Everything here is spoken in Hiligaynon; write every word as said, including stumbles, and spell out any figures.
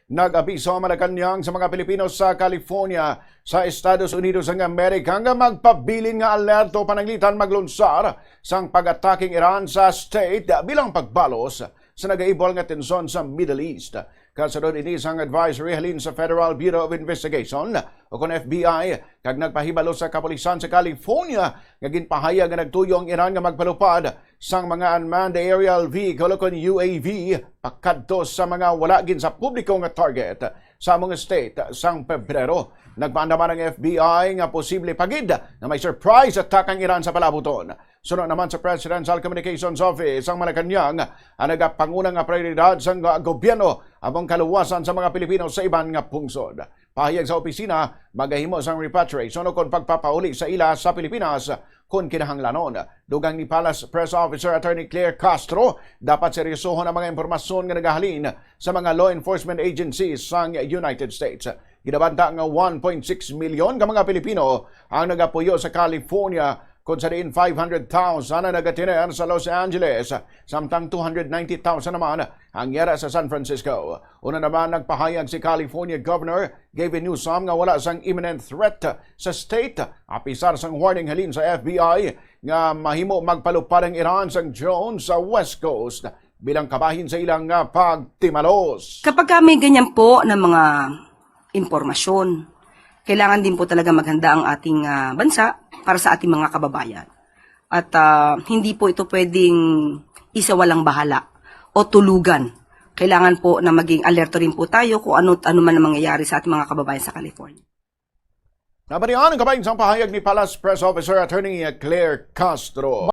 Nag-abiso ang Malacañang sa mga Pilipino sa California, sa Estados Unidos ng Amerika, nga magpabilin nga alerto pananglitan maglunsar sang pag-ataking Iran sa state bilang pagbalos sa nagaibol nga tensyon sa Middle East. Kasunod ini sang advisory halin sa Federal Bureau of Investigation, o kon F B I, kag nagpahibalo sa kapulisan sa California nga ginpahayag nga nagtuyo ang Iran nga magpalupad sang mga unmanned aerial vehicle o kon U A V pakadto sa mga wala gin sa publiko nga target sa among state sang Pebrero. Nagpaandam ang F B I nga posible pa gid nga may surprise attack ang Iran sa palabuton. Suno naman sa Presidential Communications Office, ang Malacañang ang nagapanguna nga prioridad sang gobyerno among kaluwasan sa mga Pilipino sa iban nga pungsod. Pahayag sa opisina, magahimo sang repatriation o kon pagpapauli sa ila sa Pilipinas kon kinahanglanon. Dugang ni Palace Press Officer Attorney Claire Castro, dapat seryosohon ang mga impormasyon nga nagahalin sa mga law enforcement agencies sang United States. Ginabanta nga one point six milyon ka mga Pilipino ang nagapuyo sa California, kung sa diin five hundred thousand ang nagatiner sa Los Angeles, samtang two hundred ninety thousand naman ang yara sa San Francisco. Una naman, nagpahayag si California Governor Gavin Newsom nga wala sang imminent threat sa state, apisar sang warning halin sa F B I nga mahimo magpalupad ang Iran sang drone sa West Coast bilang kabahin sa ilang, ah, pagtimalos. Kapag ka may ganyan po na mga impormasyon, kailangan din po talaga maghanda ang ating, ah, bansa para sa ating mga kababayan. At, ah, hindi po ito pwedeng isa walang bahala o tulugan. Kailangan po na maging alerto rin po tayo kung ano, ano man ang mangyayari sa ating mga kababayan sa California. Nabalian ang kabahin sang pahayag ni Palace Press Officer Attorney Claire Castro.